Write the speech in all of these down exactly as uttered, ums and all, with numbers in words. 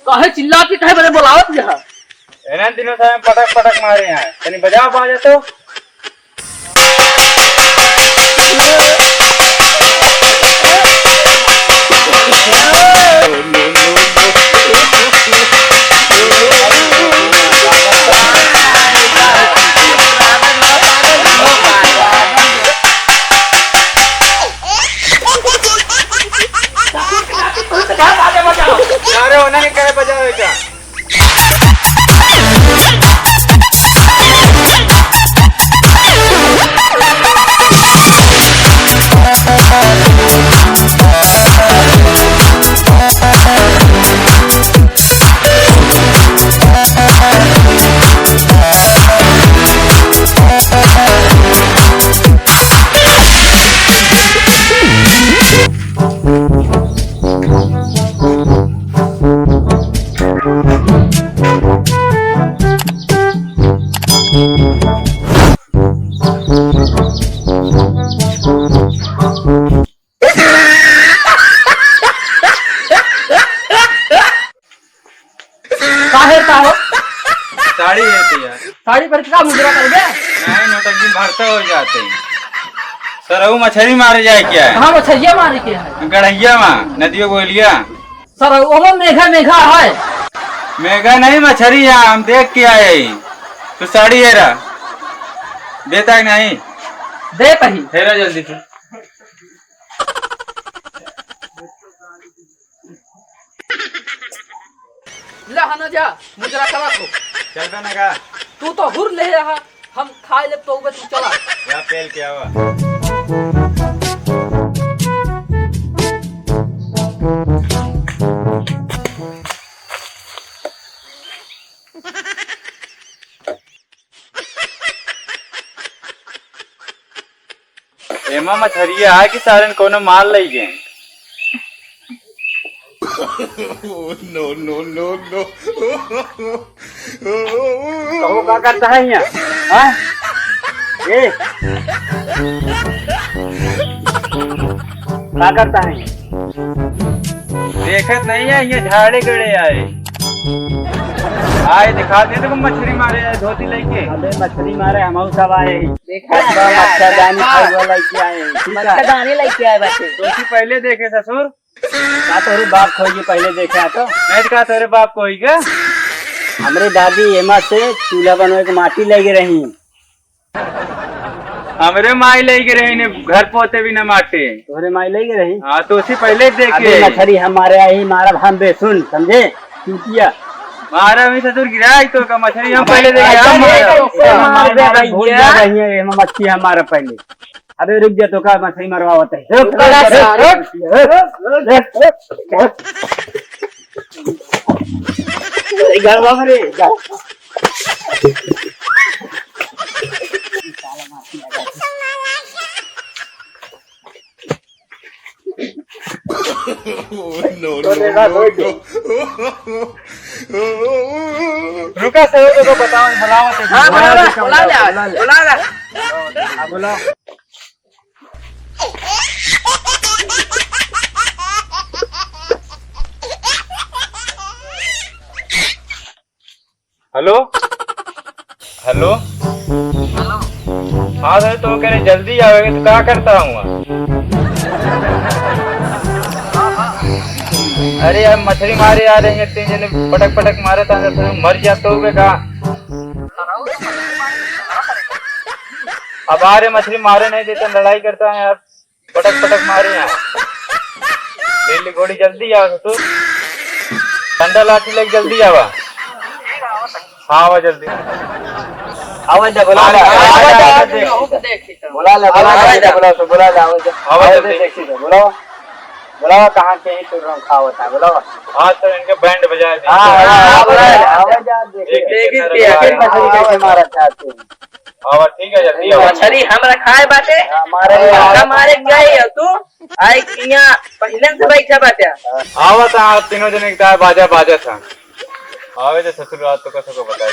काहे चिल्लात ही, काहे बरे बोलावत यह? एना तीनों सारे पटक पटक मारे हैं। तनी बजाओ बाजा तो। अरे, ओना नहीं करे बजावे का। काहे का हो? साड़ी है तो यार। साड़ी पर का मुजरा करबे? नहीं, नौटंकी भरता हो जाते हैं। सरऊ मछरी मारे जाए क्या है? हाँ, मछरिया मारे के है। गड़हिया मा, नदियों गोलिया। सरऊ, ओमा मेघा, मेघा है। मेघा नहीं, मछरी है, हम देख के आए हैं। तू साड़ी हेरा। देता है नहीं? देता ही। हेरा जल्दी से। ला हना जा, मुजरा करा को। चल बे ना का? तू तो हुर ले रहा, हम खाए ले तो उबे तू चला। या पेल के आवा। एमा मछरिया है कि सारन कोनो मार लई गए? No, no, no, no। कहो, का करता है यहाँ? हाँ? ए? का करता है यहाँ? देखत नहीं है, ये झाड़े गड़े आए। आए, दिखा दे, देखो, मछरी मारे आए, धोती लेके। अबे, मछरी मारे, हम सब आए। देखा, बस, बस, मच्छरदानी बस। खाए वाला लेके आए, ठीक है? मच्छरदानी लेके आए बाटे। तो उसी पहले देखे, ससुर। का तोरे बाप खोई के पहले देखे आ तो? नहीं तो का तोरे बाप खोई के? हमरे दादी एमा से चूल्हा बनवे के माटी लेके रही। हमरे माई लेके रही ने घर पोते भी न माटे। तोहरे माई लेके रही? हाँ, तो उसी पहले देखे। अबे मछरी हम मारे आई, मारब हम बे, सुन, समझे? चूतिया। मारा भी ससुर गिराई तो का मछरी हम पहले देखे, हम मारब। मार दे भैया। भूल जा भैया, एमा मच्छी हम मारब पहले। अबे रुक जा, तो का मछली मरवावत है। रुक, रुक, रुक, रुक, रुक, रुक। ए, गड़वा मरे, गड़- No, no, no, no। रुका सर, रुका, बताओ, बुलाओ तो। हाँ, बुला ला, बुला ला, बुला ला। हाँ, बुलाओ। हेलो, हेलो। हाँ सर, तो कह रहे जल्दी आवेगा, तो का करता हूँ? अरे यार, मछली मारे आ रहे हैं, तीन जने पटक पटक मारे था, मर जाता हूँ का? अब आ रहे, मछली मारे नहीं देते, लड़ाई करता है यार। पटक पटक मारे यहाँ। ले ले गोड़ी, जल्दी आवा ससुर। डंडा लाठी लेके जल्दी आवा। हाँ, आवा जल्दी। आवा जा, बुला ले, आवा जा, आवा जा, आवा जा, आवा जा। बुला ले, बुला ले, आवा जा। बुला ले, बुला ले, आवा जा। आवा आवा जल्दी। जा, देखी तो, बुलाओ। बुलाओ, कहाँ के ही तो रंग खावत है, बुलाओ। हाँ सर, इनके बैंड बजा दे। हाँ, हाँ, हाँ, आवा जा, आवा जा, देखी। देखी, देखी, देखी, देखी। कैसे मारा चाहते हैं। आवा, ठीक है, जल्दी आवा। मछरी हमरा खाए बाटे। हमारे हमरा मारे के जाई, और तू आई किया पहले से बैठा बाटे। आवा था आप तीनों जने के तार बाजा बाजा था। आवे तो ससुर रात तो कसो को बताई।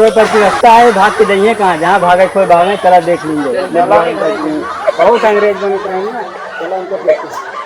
रोड पर की रास्ता है, भाग के जाइए कहाँ, जहाँ भागे कोई भागे, चला देख लीजिए। बहुत अंग्रेज बने रहे हैं ना, चला उनको देखते हैं।